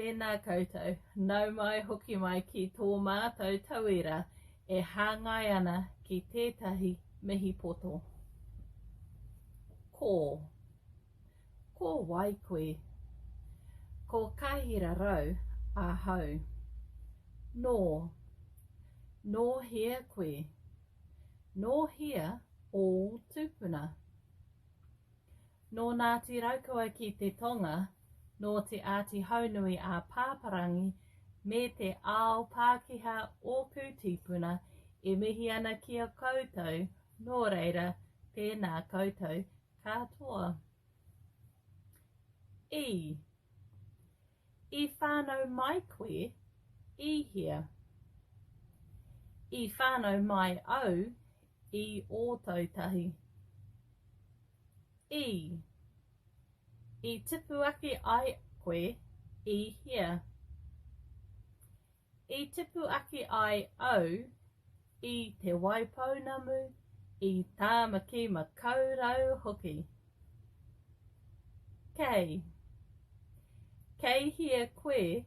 Tēnā koutou, nau mai hoki mai ki tō mātou tauira e hāngai ana ki tētahi mihi poto. Ko. Ko wai koe? Ko Kahira Rau ahau. Nō. Nō hea koe? Nō hea ō tūpuna? Nō Ngāti Raukawa ki te tonga, nō Te Āti Haunui a Pāpārangi me te ao Pākehā ōku tīpuna e mihi ana ki a koutou, nō reira, tēnā koutou katoa. I. I whānau mai koe i hea? I whānau mai au i Ōtautahi. I. I tipu ake ai koe i hea? I tipu ake ai au i Te Waipounamu, i Tāmaki-makau-rau hoki. Kei. Kei hea koe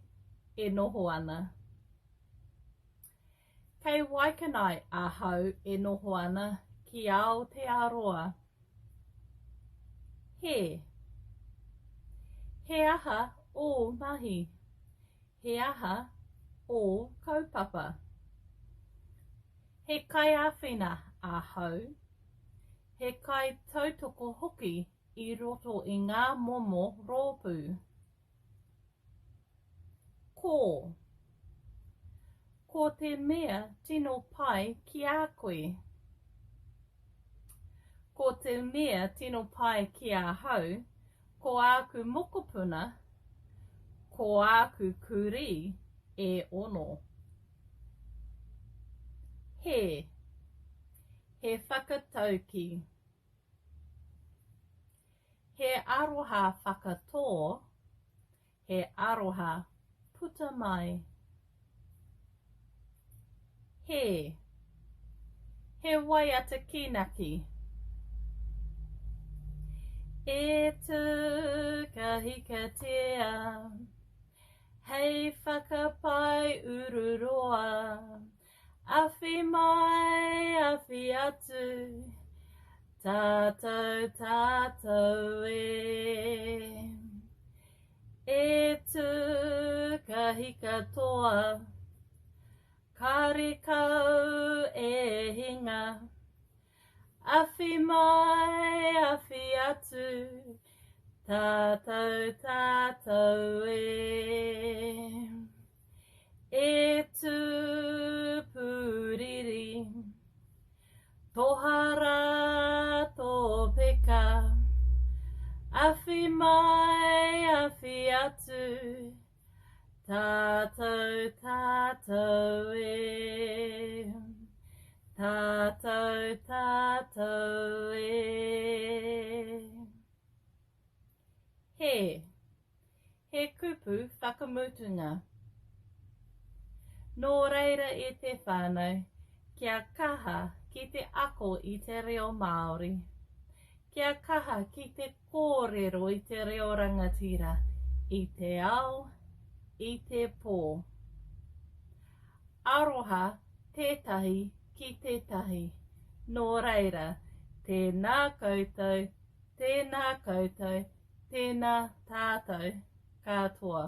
e noho ana? Kei Waikanae ahau e noho ana ki Aotearoa. He. He aha ō mahi? He aha ō kaupapa? He kaiāwhina ahau, he kaitautoko hoki i roto i ngā momo rōpū. Ko. Ko te mea tino pai ki a koe. Ko te mea tino pai ki ahau, ko āku mokopuna, ko āku kurī e ono. He. He whakataukī. He aroha whakatō, he aroha puta mai. He. He waiata kīnaki. E tū ka hikatea, hei whakapae ururoa. Awhi mai, awhi atu, tātou, tātou e. E tū ka hika toa, karekau e hinga. Awhi mai, awhi atu, tātou, tātou e. E tū pūriri, tohara tō peka, Awhi mai, awhi atu, tātou, tātou e. Tātou, tātou e. He. He kupu whakamutunga. Nō reira e te whānau, kia kaha ki te ako i te reo Māori. Kia kaha ki te kōrero i te reo rangatira i te ao, i te pō. Aroha tētahi ki tētahi. Nō reira, tēnā koutou, tēnā koutou, Tēnā tātou katoa.